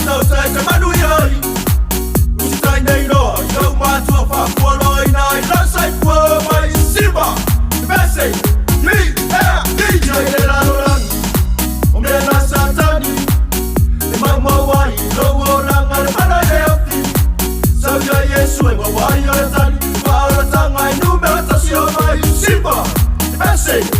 Tautai te manuia ai. Usitai nei loa i lou matua faafualoina i lau saifua mai Siva Mese I E I i le lalolagi o mea na Satani e maumau ai lou olaga le mana i le ofi sau ia Iesu e maua ai o le tali faaolataga e numera tasi o mai Siva Mese.